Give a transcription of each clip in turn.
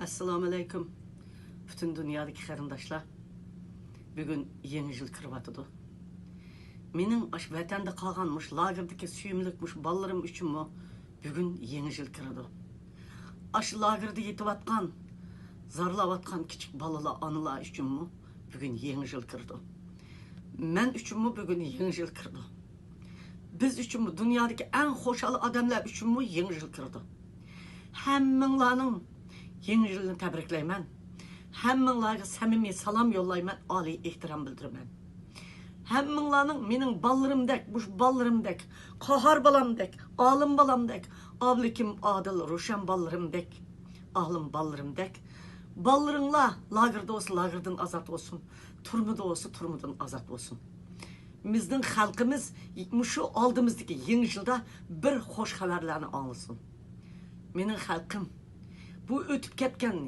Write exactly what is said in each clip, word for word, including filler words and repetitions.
ئەسسالامۇئەلەيكۇم، پۈتۈن دۇنيادىكى قېرىنداشلار. بۈگۈن يېڭى يىل كىرىۋاتىدۇ. مېنىڭ ئاشۇ ۋەتەندە قالغان مۇشۇ لاگېردىكى سۆيۈملۈك مۇشۇ بالىلىرىم ئۈچۈنمۇ بۈگۈن يېڭى يىل كىرىدۇ. ئاشۇ لاگېردا يېتىۋاتقان، زارلاۋاتقان كىچىك بالىلار، ئانىلار ئۈچۈنمۇ بۈگۈن يېڭى يىل كىرىدۇ. مەن ئۈچۈنمۇ بۈگۈن يېڭى يىل كىرىدۇ. بىز ئۈچۈنمۇ، دۇنيادىكى ئەڭ خۇشال ئادەملەر ئۈچۈنمۇ يېڭى يىل كىرىدۇ. ھەممىڭلارنىڭ يېڭى يىلىنى تەبرىكلەيمەن. ھەممىڭلارغا سەمىمىي سالام يوللايمەن، ئالىي ئېھتىرام بىلدۈرىمەن. ھەممىڭلارنىڭ مېنىڭ بالىلىرىمدەك، مۇشۇ بالىلىرىمدەك، قاھار بالامدەك، ئالىم بالامدەك، ئابلىكىم، ئادىل، روشەن بالىلىرىمدەك، ئالىم بالىلىرىمدەك، بالىلىرىڭلار لاگېردا بولسا لاگېردىن ئازاد بولسۇن، تۈرمىدە بولسا تۈرمىدىن ئازاد بولسۇن. بىزنىڭ خەلقىمىز مۇشۇ ئالدىمىزدىكى يېڭى يىلدا بىر خوش خەۋەرلەرنى ئاڭلىسۇن. مېنىڭ خەلقىم، بۇ ئۆتۈپ كەتكەن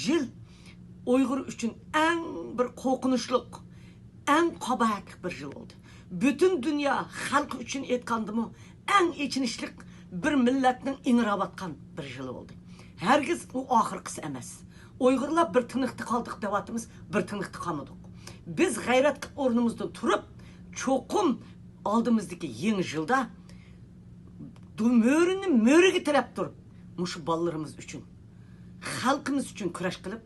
يىل ئۇيغۇر ئۈچۈن ئەڭ بىر قورقۇنچلۇق، ئەڭ قاباھەتلىك بىر يىل بولدى. پۈتۈن دۇنيا خەلقى ئۈچۈن ئېيتقاندىمۇ، ئەڭ ئېچىنىشلىق، بىر مىللەتنىڭ ئىڭراۋاتقان بىر يىلى بولدى. ھەرگىز ئۇ ئاخىرقىسى ئەمەس. ئۇيغۇرلار بىر تىنىقتا قالدۇق دەۋاتىمىز، بىر تىنىقتا قالمىدۇق. بىز غەيرەت قىلىپ ئورنىمىزدىن تۇرۇپ، چوقۇم ئالدىمىزدىكى يېڭى يىلدا دۇ-، مۆرىنى مۆرىگە تىرەپ تۇرۇپ، مۇشۇ بالىلىرىمىز ئۈچۈن، خەلقىمىز ئۈچۈن كۈرەش قىلىپ،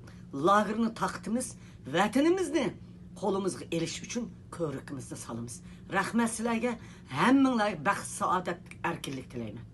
لاگېرنى تاقىتىمىز، ۋەتىنىمىزنى قولىمىزغا ئېلىش ئۈچۈن كۆۋرۈكىمىزنى سالىمىز. رەھمەت سىلەرگە، ھەممىڭلارغا بەخت، سائادەت، ئەركىنلىك تىلەيمەن.